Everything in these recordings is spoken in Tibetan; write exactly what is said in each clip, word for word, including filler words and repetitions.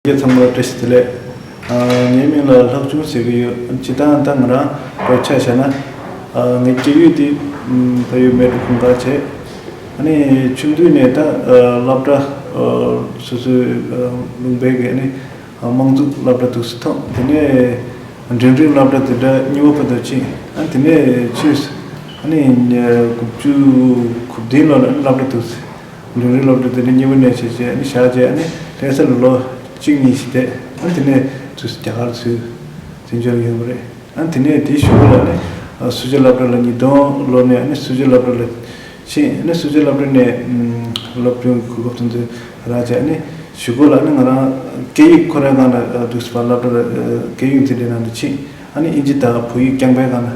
ཡ། ཚང་མར་བཀྲ་ཤིས་བདེ་ལེགས། ཨ། ངའི་མིང་ལ་ལྷག་ཆུང་ཟེར་གྱི་ཡོད། སྤྱིར་བཏང་ད་ང་རང་ལོ་ཆ་བཞག་ན། ཨ། ངའི་སྐྱེས་ཡུལ་དེ་ཕ་ཡུལ་མལ་གྲོ་གུང་དཀར་བྱས། ཨ་ནི་ཆུང་དུས་ནས་ད་སློབ་གྲྭ་སོ་སོའི་ལུང་པའི་གི་ཨ་ནི་དམངས་གཙོ་སློབ་གྲྭ་འདུག་སེ་ཐོན། དེ་ནས་འབྲིང་རིམ་སློབ་གྲྭ་དེ་འདྲ་གཉིས་པ་བར་དུ་ཕྱིན། ཨ། དེ་ནས་ཕྱིས། ཨ་ནི་དགུ་བཅུ་གོ་བདུན་ལོ་ལ་སློབ་གྲྭ་འདུག་སེ། འབྲིང་རིམ་སློབ་གྲྭ་དེ་འདྲ་གཉིས་པ་ནས་བྱས་བྱས་ཨ་ནི་བཞག་བྱས། ཨ་ནི་ལྷ་ས་ལ་ལོ་གཅིག་གཉིས་ཤིག་བསྡད། ཨ་ནི་དེ་ནས་ཚུར་རྒྱ་གར་ཚུར་འཛིན་སྐྱོང་ཡོང་བ་རེད། ཨ་ནི་དེ་ནས་དེའི་གཞུག་ལ་ནི་སུ་ཇཱ་སློབ་གྲྭ་ལ་ཉིས་སྟོང་ལོ་ནས་ཨ་ནི་སུ་ཇཱ་སློབ་གྲྭ་ལ་ཕྱིན། ཨ་ནི་སུ་ཇཱ་སློབ་གྲྭ་ནས་སློབ་སྦྱོང་གི་གོ་སྐབས་དེ་ཚོ་རག་བྱས། ཨ་ནི་གཞུག་གུ་ལ་ནི་ང་རང་སྐད་ཡིག་ཁོ་རའི་སྒང་ལ་འདུག་སེ་ཕར་སློབ་གྲྭ་ལ་སྐད་ཡིག་འཛིན་གྲྭའི་ནང་དུ་ཕྱིན། ཨ་ནི་ཨིན་ཇི་དང་བོད་ཡིག་རྐྱང་པའི་སྒང་ལ་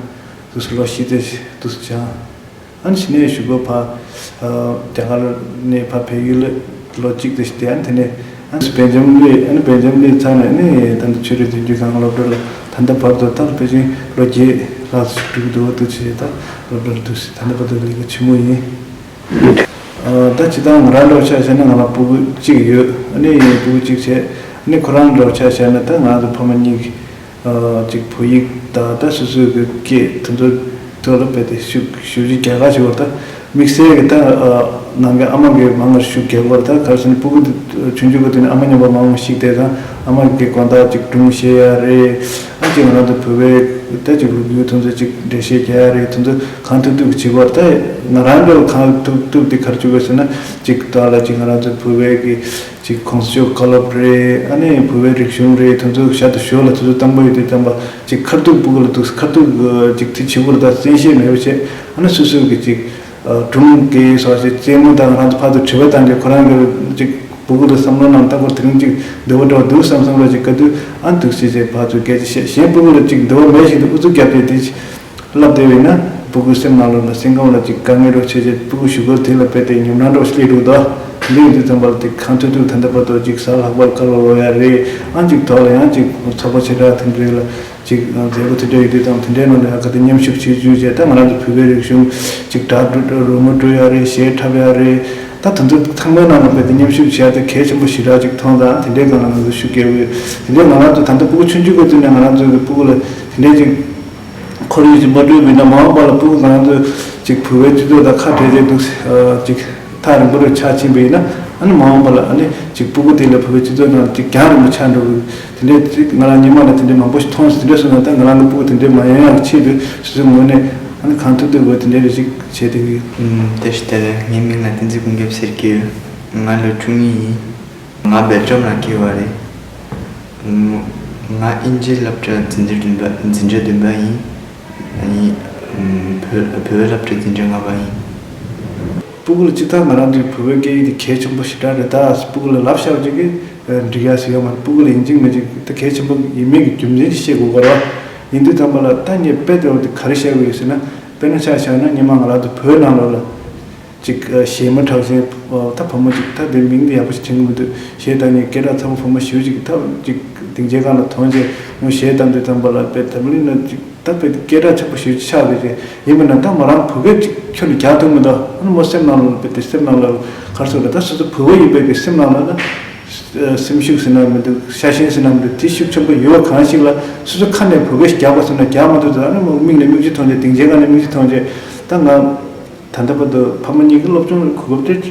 འདུག་སེ་ལོ་བཞི་ཙམ་འདུག་སེ་སྦྱངས། ཨ་ནི་དེ་ནས་གཞུག་གུ་ཕར་རྒྱ་གར་ནས་ཕར་བལ་ཡུལ་ལ་ལོ་གཅིག་ཙམ་ཞིག་བསྡད། ཨ་ནི་དེ་ནས་ཨ་ནི་སྦེལ་ཇམ་སླེབས། ཨ་ནི་སྦེལ་ཇམ་སླེབས་ཚར་ནས་ཨ་ནི་ད་ལྟ་ཆོས་རིག་འཛིན་སྐྱོང་ཁང་སློབ་གྲྭ་ལ་ད་ལྟ་བར་དུ་ད་ཕལ་ཆེར་ལོ་བརྒྱད་ལྷག་ཙམ་ཞིག་འགྲོ་གི་འདུག་འདུག་བྱས། ད་སློབ་གྲྭ་ལ་འདུག་སེ་ད་ལྟ་བར་དུ་ལས་ཀ་བྱེད་མུས་ཡིན། ཨ། ད་སྤྱིར་བཏང་ང་རང་འདྲ་བོ་ཆ་བཞག་ན་ང་རང་སྤུ་གུ་གཅིག་ཡོད། ཨ་ནི་སྤུ་གུ་གཅིག་བྱས། ཨ་ནི་ཁོ་རང་འདྲ་བོ་ཆ་བཞག་ན་ད་ང་རང་ཚོ་ཕ་མ་གཉིས་ཀྱིས་ཨ། ཅིག་བོད་ཡིག་དང་ད་སོ་སོའི་གི་སྐད་དེ་ཚོ་ཐོག་ལ་རྦད་དེ་ཞུ་ཞུ་རྒྱུ་རྒྱག་ག་བྱེད་པ་དང་། དམིགས་བསལ་གྱི་ད་ཨ། ནང་གི་ཨ་མ་གིས་མང་ང་ཞུ་རྒྱག་པ་དང་། ག་རེ་ཟེར་ན་སྤུ་གུ་དེ་ཆུང་ཆུང་གི་དུས་ནས་ཨ་མ་མཉམ་པོ་མང་པོ་ཞིག་བསྡད་ཙང་ཨ་མ་གི་དགོང་དག་ཅིག་སྒྲུང་བཤད་ཡ་རེད། ཨ། ཅིག་ང་རང་ཚོ་བོད་པའི་ད་ཅིག་ལོ་རྒྱུས་དེ་ཚོ་ཅིག་འགྲེལ་བཤད་རྒྱག་ཡ་རེད། དེ་ཚོ་གང་ཐུབ་ཐུབ་ཀྱིས་བྱེད་པ་དང་། ང་རང་ཚོ་གང་ཐུབ་ཐུབ་དེ་ག་རེ་བྱེད་དགོས་ཟེར་ན། ཅིག་ད་ལ་ཅིག་ང་རང་ཚོ་བོད་པའི་གི་ཅིག་གོང་ས་མཆོག་བཀའ་སློབ་རེད། ཨ་ནི་བོད་པའི་རིག་གཞུང་རེད། དེ་ཚོ་ཞར་དུ་ཞོར་ལ་དེ་ཚོ་བཏང་པ་ཡོད་དུས་ཙམ་པ་ཅིག་ཁ་ཐུག་སྤུ་གུ་ལ་འདུག་སེ་ཁ་ཐུག་ཅིག་དེ་བྱེད་དགོས་རེད། ད་གསན་ཤེས་མེད་པ་བྱས། ཨ་ནི་སོ་སོའི་གི་ཅིག་སྒྲུང་སྐད་སོགས་ཅིག་རྩེད་མོ་དང་ང་རང་ཚོ་ཕར་ཚུར་དྲི་བ་བཏང་རྗེས་ཁོ་རང་གི་ཅིག་སྤུ་གུ་ལ་བསམ་བློ་ནང་ལྟ་བུ་དེ་རིང་ཅིག་འདི་བ་འདྲ་བ་འདུག་བསམ་བསམ་ར་ཅིག་ག་དུས་ཨ་འདུག་སེ་བྱས་ཕར་ཚུར་སྐད་ཆ་བཤད། གཞན་སྤུ་གུ་ལ་ཅིག་འདི་བ་མེད་བཞིན་དུ་ཨུ་ཚུགས་རྒྱབ་བསྡད་དེ། བསླབ་བསྡད་པ་ཡིན་ན་སྤུ་གུ་སེམས་ནང་ལོགས་ལ་སེམས་ཁམས་ལ་ཅིག་དཀའ་ངལ་རོགས་བྱས་རྗེས་སྤུ་གུ་གཞུག་གུ་དེ་ལ་རྦད་དེ་ཉམས་སྣང་འདྲ་བོ་ཞིག་སླེབས་འདུག་ད་འདི་ཡིན་དུས་ཙམ་པ་ལ་དེ་གང་ཐུབ་ཐུབ་ད་ལྟ་བར་དུ་ཅིག་གཟའ་ལྷག་པར་སྐལ་བ་ལོག་ཡ་རེད། ཨང་ཅིག་ཐོག་ལ་ཡང་ཅིག་ཚོགས་པ་ཆེ་དྲགས་དེ་འདྲའི་ལ་ཅིག་མཛད་སྒོ་དེ་འདྲ་ཡོད་དུས་ཙམ་དེ་འདྲའི་ནང་ལ་ཡང་ག་དེ་མཉམ་ཞུགས་བྱེད་རྒྱུ་བྱས། ད་ང་རང་ཚོ་བོད་པའི་རིག་གཞུང་ཅིག་སྒྲ་སྒྲོག་རོལ་མོ་དཀྲོལ་ཡ་རེད། གཞས་འཁྲབ་ཡ་རེད། ད་དེ་ཚོ་ཚང་མའི་ནང་ལ་རྦད་དེ་མཉམ་ཞུགས་བྱས་ཏེ་གལ་ཆེན་པོ་ཞེ་དྲག་ཅིག་མཐོང་ཙང་། དེ་འདྲའི་སྒང་ལ་ང་ཚོ་ཤུགས་རྒྱག་དགོས། དེ་འདྲའི་ང་རང་ཚོ་ད་ལྟ་སྤུ་གུ་ཆུང་ཆུང་གི་དུས་ནས་ང་རང་ཚོ་གི་སྤུ་གུ་ལ་དེ་འདྲའི་ཅིག་ཁོར་ཡུག་ཅིག་མ་བསྐྲུན་པ་ཡིན་ན། མ་འོངས་པ་ལ་སྤུ་གུ་ང་རང་ཚོ་ཅིག་བོད་པའི་སྤྱི་ཚོགས་དང་ཁ་བྲལ་བྱས་འདུག་ཅིག་ཐག་རིང་པོ་རུ་ཆགས་ཕྱིན་པ་ཡིན་ན། ཨ་ནི་མ་འོངས་པ་ལ་ཨ་ནི་ཅིག་སྤུ་གུ་དེ་ལ་བོད་པའི་སྤྱི་ཚོགས་ནང་ཅིག་རྒྱང་རིང་པོ་ཆགས་འགྲོ་གི། དེ་འདྲའི་ཅིག་ང་རང་སྔོན་མ་ལ་དེ་འདྲའི་མང་པོ་ཞིག་མཐོང་སོང་། དེ་འདྲ་སོང་ཙང་ད་ང་རང་གི་སྤུ་གུ་དེ་འདྲའི་མ་ཡོང་ཡག་ཆེད་དུ་སོ་སོའི་ངོས་ནས་ཨ་ནི་གང་ཐུབ་ཐུབ་བོད་དེ་འདྲའི་རེ་ཞིག་བྱས་བསྡད་ཀྱི་ཡོད། ཨུམ། བཀྲ་ཤིས་བདེ་ལེགས། ངའི་མིང་ལ་བསྟན་འཛིན་ཀུན་ཁྱབ་ཟེར་གྱི་ཡོད། ང་ལོ་བཅུ་གཉིས་ཡིན། ང་སྦེལ་ཇམ་ལ་སྐྱེས་པ་རེད། ང་ཨིན་ཇིའི་སློབ་གྲྭ་འཛིན་གྲྭ་བདུན་པ་འཛིན་གྲྭ་བདུན་པ་ཡིན། ཨ་ནི་བོད་བོད་པའི་སློབ་གྲྭ་འཛིན་གྲྭ་ལྔ་པ་ཡིན། སྤུ་གུ་ལ་སྤྱིར་བཏང་ང་རང་ཚོའི་བོད་པའི་སྐད་ཡིག་དེ་གལ་ཆེན་པོ་ཞེ་དྲག་རེད། ད་སྤུ་གུ་ལ་ལབ་བཞག་པ་ཅིག་གིས་འགྲིག་ཡ་ཟེར་ཡོད་མ་རེད། སྤུ་གུ་ལ་ཡིན་གཅིག་མིན་གཅིག་ད་གལ་ཆེན་པོ་ཡིན་མིན་གྱི་རྒྱུ་མཚན་ཅིག་ཤེས་དགོས་ཀྱི་རེད། ཡིན་དུས་ཙམ་པ་ལ་ད་ངས་དཔེ་དེ་བ་དེ་ག་རེ་བཤད་དགོས་ཡོད་ཟེར་ན། དཔེར་ན་ཆ་བཞག་ན་སྔོན་མ་ང་རང་ཚོ་བོད་ནང་ལོགས་ལ། ཅིག་གཞས་མ་གྲགས་ཅན། ད་བུ་མོ་ཅིག་ད་དེ་མིང་དེ་ཡག་པོ་ཞིག་དྲན་གྱི་མི་འདུག་གཞས་གཏོང་མཁན་སྐད་གྲགས་ཚ་པོ་བུ་མོ་ཞེ་པོ་ཅིག་ད་ཅིག་སྡིངས་ཆའི་སྒང་ལ་མཐོང་རྗེས་མོ་གཞས་གཏོང་དུས་ཙམ་པ་ལ་དཔེ་འཛམ་གླིང་ན་ཅིག་ད་དཔེ་སྐད་གྲགས་ཆེན་པོ་ཞེ་པོ་ཅིག་ཆགས་པའི་རྗེས་ཡིན་པ་ན། ད་མོ་རང་བོད་སྐད་ཅིག་ཁྱོན་ནས་རྒྱག་ཐུབ་མི་འདུག་ཨ་ནི་མོ་སེམས་ནང་ལ་དཔེ་དེ་སེམས་ནང་ལ་ག་རེ་ཟེར་དགོས་རེད། ད་སོ་སོ་བོད་པ་ཡིན་པའི་གི་སེམས་ནང་ལ་ན་སེམས་ཤུགས་ཟེར་ན་མི་འདུག་ཤ་ཞེན་ཟེར་ན་མི་འདུག་དེ་ཤུགས་ཆེན་པོ་ཡོད་པ་གང་ཞིག་ལ་སོ་སོ་ཁ་ནས་བོད་སྐད་ཞིག་རྒྱག་པ་སོང་ན་རྒྱག་མ་ཐུབ་ཙང་། ཨ་ནི་མོ་མིག་ནས་མིག་ཆུ་མཐོང་རྗེས་སྡིངས་ཆའི་སྒང་ནས་མིག་ཆུ་མཐོང་རྗེས་ད་ང་ད་ལྟ་བར་དུ་ཕ་མ་གཉིས་ཀྱི་སློབ་སྦྱོང་གོ་སྐབས་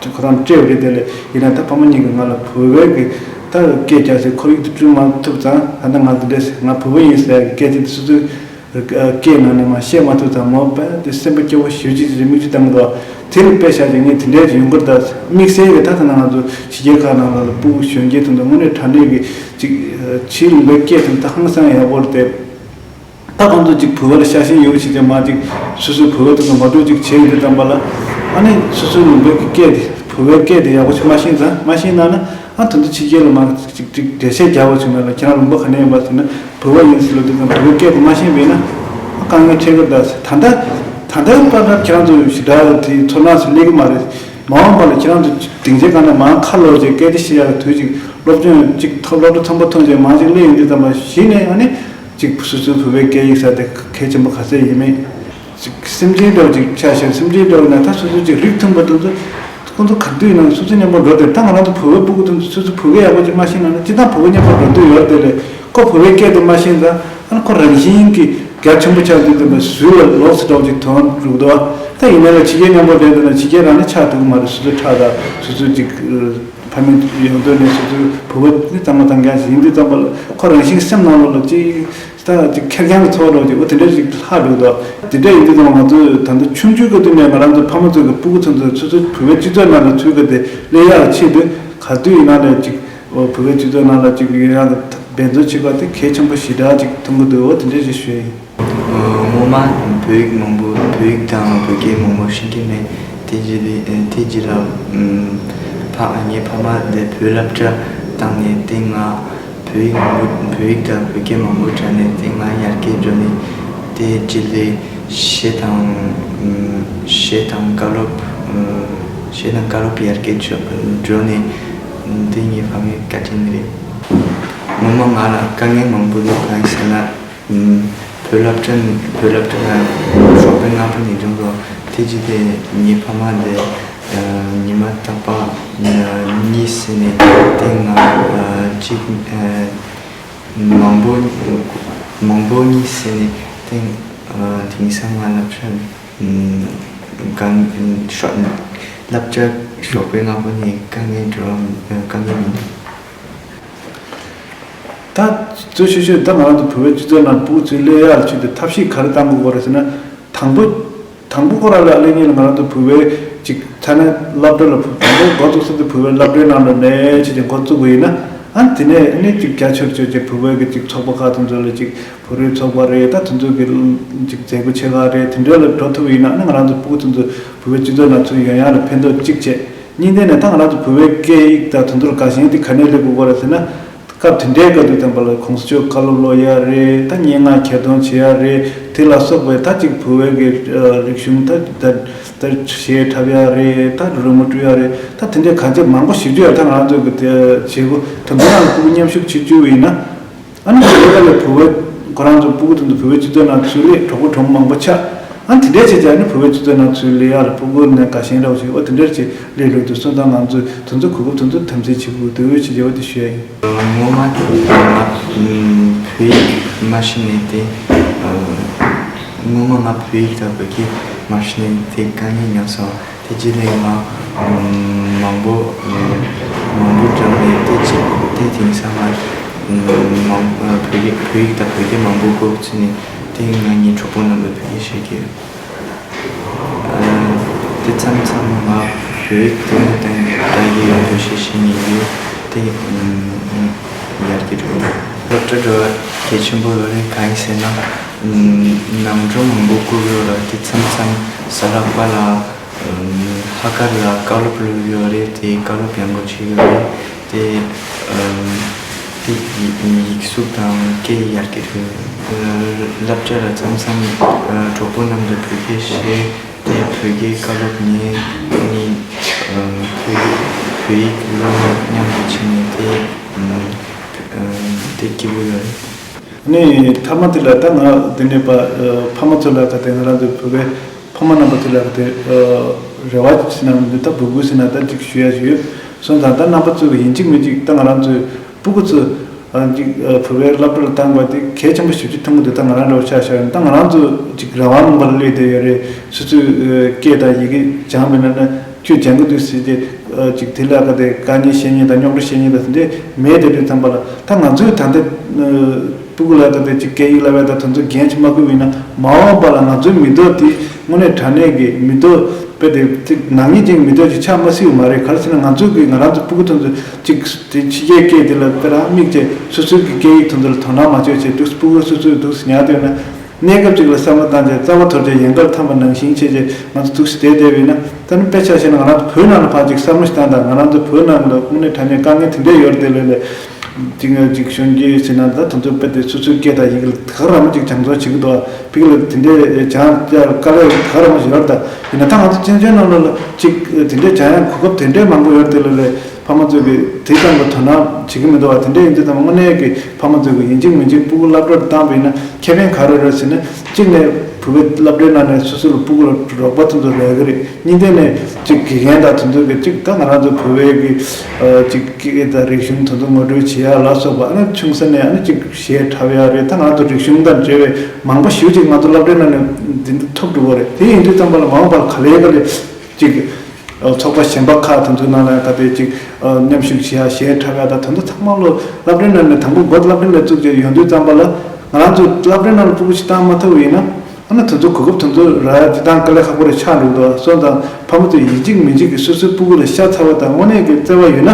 དེ་ཁོ་རང་སྤྲད་པ་རེད། དེ་ལས་ཡིན་ན་ད་ཕ་མ་གཉིས་ཀྱིས་ང་ལ་བོད་པའི་གི་ད་སྐད་རྒྱག་སའི་ཁོར་ཡུག་དེ་བསྐྲུན་མ་ཐུབ་ཙང་། ད་ལྟ་ང་འདི་འདྲས་ང་བོད་པ་ཡིན་ཟེར་ཡ་གི་སྐད་ཆ་དེ་སོ་སོའི་སྐད་ནང་ནས་མར་བཤད་མ་ཐུབ་ཙང་། མོ་དཔེ་དེ་སེམས་པ་སྐྱོ་བོ་ཞེ་པོ་ཅིག་རེད། མིག་ཆུ་བཏང་གི་འདུག་དེ་ལ་དཔེ་བཞག་ཅིག་ངས་དེ་འདྲས་ཅིག་ཡོང་གི་རེད། ད་དམིགས་བསལ་གི་ད་ད་ང་ཚོ་ཕྱི་རྒྱལ་ཁག་ནང་ལ་ལ་སྤུ་གུ་གཞོན་སྐྱེས་དེ་ཚོ་དངོས་གནས་དྲང་གནས་ཀྱི་ཅིག་ཕྱིའི་ལུང་པའི་སྐད་དེ་ད་ཧང་སང་ཡག་པོ་རེད་དེ། ད་ཁོང་ཚོ་ཅིག་བོད་པ་ལ་ཤ་ཞེན་ཡོད་བྱས་ཏེ་མར་ཅིག་སོ་སོའི་བོད་པ་དེ་ཚོ་ངོ་སྤྲོད་ཅིག་བྱས་ཡོང་དུས་ཙམ་པ་ལ། ཨ་ནི་སོ་སོའི་ལུང་པའི་གི་སྐད་དེ་བོད་པའི་སྐད་དེ་ཡག་པོ་ཞིག་མ་ཤེས་ཙང་། མ་ཤེས་ན་ན་ཨ་དེ་ཚོ་ཕྱི་རྒྱལ་ལ་མར་ཅིག་ཅིག་འགྲེལ་བཤད་རྒྱག་པ་བྱུང་ན་ལ། ཁྱེད་རང་ལུང་པ་ག་ནས་ཡིན་པ་ཟེར་ན་བོད་པ་ཡིན་ཟེར་ལབ་དུས་ཙམ་བོད་པའི་སྐད་དེ་མ་ཤེས་པ་ཡིན་ན་ཨ་དཀའ་ངལ་འཕྲད་ཀྱི་རེད། ད་ད་ལྟ་ད་ལྟ་བར་ན་ཁྱེད་རང་ཚོ་ཞེ་དྲག་དེ་ཚོར་སྣང་ཞིག་སླེབས་ཀྱི་མ་རེད། མ་འོངས་པ་ལ་ཁྱེད་རང་ཚོ་སྡིངས་ཆའི་སྒང་ནས་མར་ཁ་ལོག་བྱས་སྐད་ཆ་བཤད་ཡག་གི་དུས་ཅིག་སློབ་སྦྱོང་ཅིག་ཐོབ་སློབ་གྲྭ་ཚང་པ་ཐོན་བྱས་མར་ཅིག་སླེབས་ཡོང་དུས་ཙམ་པ་གཞི་ནས་ཨ་ནི། གཅིག་སོ་སོའི་བོད་པའི་སྐད་ཡིག་ཟེར་དེ་གལ་ཆེན་པོ་ག་ཚད་ཡིན་མིན། གཅིག་སེམས་ཅན་འདྲ་བོ་ཅིག་ཆ་བཞག་སེམས་ཅན་འདྲ་བོ་ན་ད་སོ་སོ་ཅིག་རིགས་མཐུན་པ་དེ་ཚོ་ ཁོང་ཚོ་ག་དུས་ཡིན་ན་སོ་སོ་མཉམ་པོ་འགྲོ་དེ། ད་ང་རང་ཚོ་བོད་པའི་སྤུ་གུ་དེ་ཚོ་སོ་སོ་བོད་སྐད་ཡག་པོ་ཅིག་མ་ཤེས་ན་ནི་སྤྱིར་བཏང་བོད་པ་མཉམ་པོ་འགྲོ་འདོད་ཡོད་དེ་ལས། ཁོ་བོད་པའི་སྐད་དེ་མ་ཤེས་ཙང་ཨ་ནི་ཁོ་རང་བཞིན་གྱིས་རྒྱ་ཆེན་པོ་ཆགས་དུས་དེ་ལ་ཟུར་ལ་ལོགས་སུ་འགྲོ་ཅིག་དོན་འགྲུབ་འདུག་ད་ཡིན་ན་ལ་ཕྱི་རྒྱལ་མཉམ་པོ་བསྡད་དེ་ན་ཕྱི་རྒྱལ་རང་ནི་ཆགས་ཐུབ་ཀྱི་མ་རེད། སོ་སོ་ཁྲག་དང་སོ་སོ་ཅིག་ཕ་མེས་ཡོང་དོན་ནས་སོ་སོའི་བོད་པ་ནི་གཙང་མ་གཙང་རྐྱང་ཞིག་ཡིན་དུས་ཙམ་པ་ལ་ཁོ་རང་བཞིན་སེམས་ནང་ལོགས་ལ་ཅིག་ད་ཅིག་ཁེར་རྐྱང་གི་ཚོར་བ་ཅིག་འོ་དེ་འདྲ་ཞིག་ལྷག་འདུག་དོ། དེ་འདྲ་ཡིན་དུས་ཙམ་ང་ཚོས་ད་ལྟ་ཆུང་ཆུང་གི་དུས་ནས་ང་རང་ཚོའི་ཕ་མ་ཚོས་ཀྱི་སྤུ་གུ་ཚོ་ཚོ་ཚོ་ཚོ་བོད་པའི་སྤྱི་ཚོགས་ནང་ལ་ཚུད་གི་དེ་སླེབས་ཡག་ཆེད་དུ་ག་དུས་ཡིན་ན་ལས་ཅིག་འོ་བོད་པའི་སྤྱི་ཚོགས་ནང་ལ་ཅིག་ཡོད་ཡག་གི་འབད་བརྩོན་བྱེད་པ་དེ་གལ་ཆེན་པོ་ཞེ་དྲག་ཅིག་མཐོང་གི་འདུག་འོ་དེ་འདྲ་ཞིག་ཞུ་ཡིན། ངོ་མ་བོད་ཡིག་མང་པོ་བོད་ཡིག་དང་བོད་སྐད་མང་པོ་ཤེས་ཀྱི་མེད། དེ་རྗེས་ལ་དེ་རྗེས་ལ་ཕ་ངའི་ཕ་མ་དེ་བོད་སློབ་གྲྭ་བཏང་ནས་དེ་ང་བོད་ཡིག་མང་པོ་བོད་ཡིག་དང་བོད་སྐད་མང་པོ་དྲངས་ནས་དེ་ང་ཡར་རྒྱས་འགྲོ་ནས་དེ་རྗེས་ལ་གཞས་དང་གཞས་དང་བཀའ་སློབ་གཞས་དང་བཀའ་སློབ་ཡར་རྒྱས་འགྲོ་ནས་དེ་ངའི་ཕ་མའི་བཀའ་དྲིན་རེད། ངོ་མ་ང་ལ་དཀའ་ངལ་མང་པོ་འདུག་གང་ཡིན་ཟེར་ན། བོད་སློབ་གྲྭ་བོད་སློབ་གྲྭ་ལ་ཞོགས་པའི་སྔ་པོ་ནས་འགྲོ་འགྲོ་དེ་ཅི་དེ་ངའི་ཕ་མ་དེ་ཉི་མ་རྟག་པར་གཉིས་ཟེར་ནས་དེ་ང་གཅིག་མང་པོ་མང་པོ་གཉིས་ཟེར་ནས་དེ་དེང་སང་ང་སློབ་གྲྭ་གང་ཞོགས་སློབ་གྲྭ་ཞོགས་པའི་སྔ་པོ་ནས་དཀའ་ངལ་འགྲོ་དཀའ་ངལ་མི་འདུག་ད་གཙོ་ཆེ་ཤོས་ད་ང་རང་ཚོ་བོད་པའི་སྤྱི་ཚོགས་ནང་སྤུ་གུ་ཚོའི་སླེབས་ཡག་ལ་ཆེད་དུ་ཐབས་ཤེས་ག་རེ་གཏང་དགོས་ཀྱི་རེད་ཟེར་ན། དང་པོ་དང་པོ་ཁོ་རང་ལ་སླེབས་ཉིན་ལ་ང་རང་ཚོ་བོད་པའི་ཅིག་ཐ་ན་སློབ་གྲྭ་ལ་དང་པོ་འགོ་བཙུགས་ས་དེ་བོད་པའི་སློབ་གྲྭའི་ནང་ལ་ནས་བྱས་ཏེ་འགོ་བཙུགས་པ་ཡིན་ན། ཨ་དེ་ནས་ནི་ཅིག་རྒྱ་ཆེར་ཆེར་ཅིག་བོད་པའི་གི་ཅིག་ཚོགས་པ་ཁག་དེ་ཚོ་ལ་ཅིག་བོད་རིགས་ཚོགས་པ་རེད། ད་དེ་ཚོ་གི་ཅིག་མཛད་སྒོ་ཆེ་ཁག་རེད། དེ་འདྲ་ལ་འགྲོ་ཐུབ་པ་ཡིན་ན་ནི་ང་རང་ཚོ་སྤུ་གུ་དེ་ཚོ་བོད་པའི་སྤྱི་ཚོགས་ནང་ཚུད་ཡོང་ཡག་ལ་ཕན་ཐོགས་གཅིག་བྱས། གཉིས་ནས་ད་ང་རང་ཚོ་བོད་པའི་སྐད་ཡིག་དང་དེ་ཚོར་དགའ་ཞེན་དེ་ག་ནས་སླེབས་དགོས་ཀྱི་རེད་ཟེར་ན། སྐབས་དེ་འདྲའི་སྐབས་དུས་ཙམ་པ་ལ་གོང་ས་མཆོག་བཀའ་སློབ་ཀློག་ཡ་རེད། ད་སྙན་ངག་གྱེར་འདོན་བྱེད་ཡ་རེད། དེ་ལ་སོགས་པའི་ད་ཅིག་བོད་པའི་གི་རིག་གཞུང་ད་ད་ད་གཞས་འཁྲབ་ཡ་རེད། ད་རོལ་མོ་དཀྲོལ་ཡ་རེད། ད་དེ་འདྲའི་གང་ཅི་མང་པོ་ཞིག་བརྗོད་ཡ། ད་ང་རང་ཚོ་གི་དེ་བྱེད་སྒོ་དེ་ཚོ་ནང་ལ་སྤུ་གུ་མཉམ་ཞུགས་བྱེད་བཅུག་པ་ཡིན་ན། ཨ་ནི་དེ་ལ་ལས་བོད་པའི་ཁོ་རང་ཚོ་སྤུ་གུ་དེ་ཚོ་བོད་པའི་སྤྱི་ཚོགས་ནང་ཚུད་ལས་གྲོགས་པོ་གྲོགས་མོ་མང་པོ་ཆགས། ཨ་ནི་དེ་འདྲའི་བྱས་བྱས་ནི་བོད་པའི་སྤྱི་ཚོགས་ནང་ཚུད་ལས་ཡ་ལ་སྤུ་གུ་ནས་དགའ་ཞེན་འདྲ་བོ་ཞིག་འོ་དེ་འདྲ་ཅིག་ལས་ལོས་འདུག་སོང་ཙང་ང་ཚོས་དེ་ཚོ་གོ་སྐབས་དེ་ཚོ་དམ་འཛིན་བྱེད་དགོས་འདུག་ཅེས་བརྗོད་པ་དེ་ཞུ་ཡ་ཡིན། ངོ་མ་ང་བོད་ཡིག་མ་ཤེས་ནས་དེ་ངོ་མ་ང་བོད་ཡིག་དང་བོད་སྐད་མ་ཤེས་ནས་དེ་དཀའ་ངལ་མྱངས་སོང་། དེ་རྗེས་ལས་ང་མང་པོ་མང་པོ་སྦྱངས་ནས་དེ་རྗེས་དེ་དེང་སང་ང་མང་བོད་སྐད་བོད་ཡིག་དང་བོད་སྐད་མང་པོ་གོ་ཚུལ་ནས་དེ་ང་ངའི་གྲོགས་པོ་རྣམས་ལ་བོད་སྐད་བཤད་ཀྱི་ཡོད། དེ་མཚམས་མཚམས་ང་བོད་ཡིག་ལྟད་མོ་དང་ལྟ་གི་ཡོད། བོད་གཞས་བཤད་ཉན་གི་ཡོད། དེ་ཡར་རྒྱས་འགྲོ་གི་འདུག་སློབ་གྲྭ་འགྲོ་བ་གལ་ཆེན་པོ་ལོ་རེ་གང་ཡིན་ཟེར་ན། ནང་སྒྲོམ་མང་པོ་བསྐུར་ཡོད་ལ་དེ་མཚམས་མཚམས་གཟའ་ལྷག་པ་ལ་ལྷག་དཀར་ལ་བཀའ་སློབ་སློབ་ཡོད་རེད། དེ་བཀའ་སློབ་ཡང་སྒོ་ཕྱེ་ཡོད་རེད། དེ་དེ་ཡིག་གཟུགས་དང་སྐད་ཡར་རྒྱས་འགྲོ་ཡོད། སློབ་གྲྭ་ལ་མཚམས་མཚམས་གྲོགས་པོ་རྣམས་ལ་བོད་སྐད་བཤད། དེ་བོད་སྐད་བཀའ་སློབ་ཉན། ནི་བོད་ཡིག་བོད་ཡིག་སློབ་གཉེར་མཉམ་དུ་བྱས་ནས་དེ་དེ་སྐྱིད་པོ་ཡོད་རེད། ནི་མཐའ་མ་དེ་ལ་ད་ང་དེ་ནས་པ་ཕ་མ་ཚོ་ལ་ག་དེ་ང་རང་ཚོའི་བོད་པའི་ཕ་མ་རྣམ་པ་ཚོ་ལ་ག་དེ་རེ་བ་ཞིག་ན་མི་འདུག་ད་འབོད་སྐུལ་ཟེར་ན་ད་ཅིག་ཞུ་ཡ་ཞིག་ཡོད། སོང་ཙང་ད་རྣམ་པ་ཚོ་གི་ཡིན་གཅིག་མིན་གཅིག་ད་ང་རང་ཚོའི་སྤུ་གུ་ཚོ་ཅིག་བོད་པའི་སློབ་གྲྭ་ལ་བཏང་བ་དེ་གལ་ཆེན་པོ་ཞེ་པོ་ཅིག་མཐོང་གི་འདུག་ད་ང་རང་འདྲ་བོ་ཆ་བཞག་ཡོད་ན་ད་ང་རང་ཚོ་ཅིག་རང་དབང་ལུང་པ་ལ་སླེབས་བསྡད་ཡོད་རེད། སོ་སོའི་སྐད་དང་ཡི་གེ་སྦྱངས་པ་ཡིན་ན་ན་ཁྱོད་སྦྱང་གི་འདུག་ཟེར་ཏེ་ཅིག་དེ་ལ་ག་དེ་དཀའ་ངལ་བཤད་མཁན་དང་རྙོག་དྲ་བཤད་མཁན་དང་དེ་འདྲས་མེད་དེ་དུས་ཙམ་པ་ལ་ད་ང་ཚོའི་ད་ལྟ་སྤུ་གུ་ལ་ག་དེ་ཅིག་སྐད་ཡིག་བསླབ་ཡ་ད་དེ་ཚོ་འགན་ཅིག་མ་འཁུར་བ་ཡིན་ན་མ་འོངས་པ་ལ་ང་ཚོའི་མི་ཐོག་དེ་དངོས་གནས་དྲང་གནས་ཀྱི་མི་ཐོག་དཔེ་དེ་ཅིག་ནག་ཉེས་ཅན་མི་ཐོག་ཅིག་ཆགས་མ་སྲིད་པ་མ་རེད། ག་རེ་ཟེར་ན་ང་ཚོ་གིས་ང་རང་ཚོ་སྤུ་གུ་ཐོན་ཚོ་ཅིག་དེ་ཕྱི་རྒྱལ་སྐད་དེ་ལ་དཔེ་རང་དམིགས་བྱས་སོ་སོའི་གི་སྐད་ཡིག་ཐོན་ཚོ་ལ་དོ་སྣང་མ་བྱས་བྱས་འདུག་སྤུ་གུ་སོ་སོའི་འདུག་ཉར་དེ་ན། གནས་སྐབས་ཅིག་ལ་བསམ་བློ་བཏང་རྗེས་རྩ་བ་དོར་རྗེས་ཡན་གར་འཐམ་པ་ནང་བཞིན་བྱས་རྗེས་ང་ཚོ་འདུག་སེ་བསྡད་བསྡད་པ་ཡིན་ན། ད་ནི་དཔེ་ཆ་བཞག་ན་ང་རང་ཚོ་བོད་ནང་ལ་ཕར་ཅིག་བསམ་བློ་ཞིག་བཏང་དང་། ང་རང་ཚོ་བོད་ནང་ལ་དངོས་གནས་དྲང་གནས་དཀའ་ངལ་དེ་འདྲས་ཡོད་རེད་དེ་ལས་ལས་ཅིག་ཅིག་གཞོན་སྐྱེས་ཟེར་ན་ད་དེ་ཚོ་དཔེ་དེ་སོ་སོའི་སྐད་དང་ཡི་གེ་ལ་ད་ག་རང་མ་ཅིག་སྦྱང་བརྩོན་བྱེད་ཀྱི་འདུག་ཕ་གི་ལ་དེ་འདྲས་སྦྱང་ཡག་དཀའ་ལས་ད་ག་རང་མ་ཞིག་ཡོད་རེད། ད་ཡིན་ན་ད་ང་ཚོ་བཙན་བྱོལ་ནང་ལ་ལ་ཅིག་དེ་འདྲས་སྦྱང་ཡག་གོ་སྐབས་དེ་འདྲས་མང་པོ་ཡོད་རེད་དེ་ལས་ལས། ཕ་མ་ཚོས་གི་དེ་ཙམ་གྱི་དོ་སྣང་བྱེད་ཀྱི་མི་འདུག་བ། དེ་འདྲ་ཡིན་དུས་ཙམ་དངོས་གནས་ཀྱི་ཕ་མ་ཚོས་གི་ཡིན་གཅིག་མིན་གཅིག་སྤུ་གུ་སློབ་གྲྭར་བཏང་བ་ཡིན་ན་ཁེ་ཕན་ག་རེ་རེད་ཟེར་ན། གཅིག་ནས་ བོད་པའི་སློབ་གྲྭའི་ནང་ནས་སོ་སོ་ལ་སྤུ་གུ་ལ་རོགས་པ་དེ་ཚོ་རག་གི་རེད། གཉིས་ལྡན་ནས་ཅིག་དགེ་རྒན་དང་དེ་ཚོ་གི་ཅིག་ད་ང་རང་ཚོ་བོད་པའི་གི་ཅིག་སྐད་དང་རིག་གཞུང་དེ་ཚོ་ངོ་སྤྲོད་བྱེད་ཡ་ལ་སོགས་པ། ཨ་ནི་ཆུང་ས་ནས་ཨ་ནི་ཅིག་གཞས་འཁྲབ་ཡ་རེད། ད་ང་ཚོ་རིག་གཞུང་དང་འབྲེལ་བའི་མང་པོ་ཞེ་ཅིག་ང་ཚོ་སློབ་གྲྭའི་ནང་ནས་འདི་འདི་ཐོབ་འགྲོ་གི་རེད། དེ་ཡིན་དུས་ཙམ་པ་ལ་མ་འོངས་པ་ལ་ག་ལེ་ག་ལེ་ཅིག་ཚོགས་པ་གཞན་པ་ཁག་དེ་ཚོའི་ནང་ལ་ད་ལྟའི་ཅིག་མཉམ་ཞུགས་བྱེད་ཡ་གཞས་འཁྲབ་ཡ་ད་དེ་ཚོ་ཚང་མ་ལོ་སློབ་གྲྭའི་ནང་ནས་དང་པོ་འགོ་སློབ་གྲྭའི་ནས་བཙུགས་བྱས་ཡོང་དུས་ཙམ་པ་ལ་ང་རང་ཚོ་སློབ་གྲྭའི་ནང་ལ་སྤུ་གུ་ཞིག་བཏང་མ་ཐུབ་པ་ཡིན་ན། ཨ་ནི་དེ་ཚོ་གོ་སྐབས་དེ་ཚོ་རག་ཡ་དེ་དང་དཀའ་ལས་ཁག་པོ་རེད་ཆགས་འགྲོ་འདུག་སོང་ཙང་ཕ་མ་ཚོ་ཡིན་གཅིག་མིན་གཅིག་གིས་སོ་སོའི་སྤུ་གུ་ལ་ཤ་ཚ་བ་དང་དངོས་གནས་ཀྱི་བརྩེ་བ་ཡོད་ན།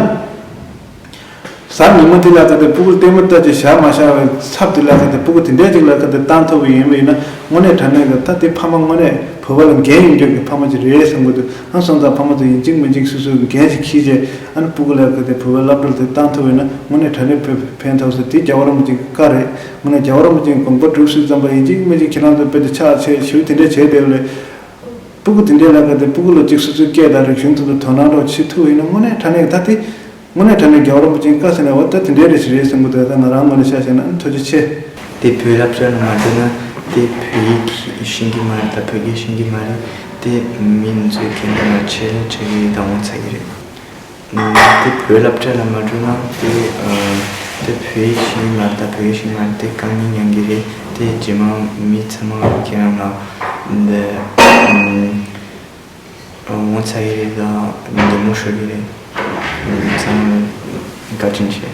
གཟའ་ཉི་མ་དེ་ལ་ག་དེ་སྤུ་གུ་ལྟད་མོ་ལྟ་ཅིག་བཞག་མ་བཞག་པའི་ཚབ་དེ་ལ་ག་དེ་སྤུ་གུ་དེ་འདྲའི་ཅིག་ལ་ག་དེ་བཏང་ཐུབ་པ་ཡིན་པ་ཡིན་ན། དངོས་གནས་དྲང་གནས་ཀྱི་ད་དེ་ཕ་མ་དངོས་གནས་བོད་པ་ལ་འགན་ཡོད་མཁན་གྱི་ཕ་མ་ཅིག་རེད་བསམ་གྱི་འདུག་ཨ་སོང་ཙང་ཕ་མ་ཚོ་ཡིན་གཅིག་མིན་གཅིག་སོ་སོའི་འགན་ཞིག་འཁྱེར་བྱས་ཨ་ནི་སྤུ་གུ་ལ་ག་དེ་བོད་པའི་སློབ་གྲྭ་ལ་དེ་བཏང་ཐུབ་པ་ཡིན་ན་དངོས་གནས་དྲང་གནས་བོད་ཕན་ཐོགས་ས་དེ་རྒྱལ་བ་རིན་པོ་ཆེ་གི་བཀའ་རེད། དངོས་གནས་རྒྱལ་བ་རིན་པོ་ཆེ་གི་དགོངས་པ་སྒྲུབ་ཚུལ་ཙམ་པ་ཡིན་གཅིག་མིན་གཅིག་ཁྱེད་རང་ཚོ་དཔེ་དེ་ཕྱག་འཚལ་ཞུ་དེ་འདྲ་བྱས་བསྡད་ལས། སྤུ་གུ་དེ་འདྲའི་ལ་ག་དེ་སྤུ་གུ་ལ་ཅིག་སོ་སོའི་སྐད་དང་རིག་གཞུང་དེ་ཚོ་དོ་སྣང་རོགས་བྱེད་ཐུབ་ཡིན་ན་དངོས་གནས་དྲང་གནས་ད་དེ་དངོས་གནས་དྲང་གནས་རྒྱལ་བ་རིན་པོ་ཆེའི་བཀའ་ཟེར་ན་འོ་ད་དེ་འདྲའི་རེད་ཞིག་རེད་བསམ་གི་འདུག་ད་ང་རང་ངོས་ནས་ཆ་བཞག་ན་ཐུགས་རྗེ་ཆེ། དེ་བོད་སློབ་གྲྭ་ནང་མ་འགྲོ་ན་དེ་བོད་ཡིག་ཤེས་ཀྱི་མ་རེད། ད་བོད་སྐད་ཤེས་ཀྱི་མ་རེད། དེ་མི་ཚོའི་སྐད་འདྲ་མ་ཆད་ལ་ཆད་ཀྱི་ད་འོང་ཚ་གི་རེད། དེ་བོད་སློབ་གྲྭ་ལ་མ་འགྲོ་ན་དེ་དེ་བོད་ཡིག་ཤེས་མ་དང་བོད་ཡིག་ཤེས་མ་དེ་དཀའ་ངལ་མྱངས་ཀྱི་རེད། དེ་རྗེས་མ་མི་ཚང་མ་ཁྱེད་རང་ལ་འདི་ངོ་ཚ་གི་རེད་དང་འདི་མོ་ཤོར་གི་རེད། ཚང་མ་བཀའ་དྲིན་ཆེ།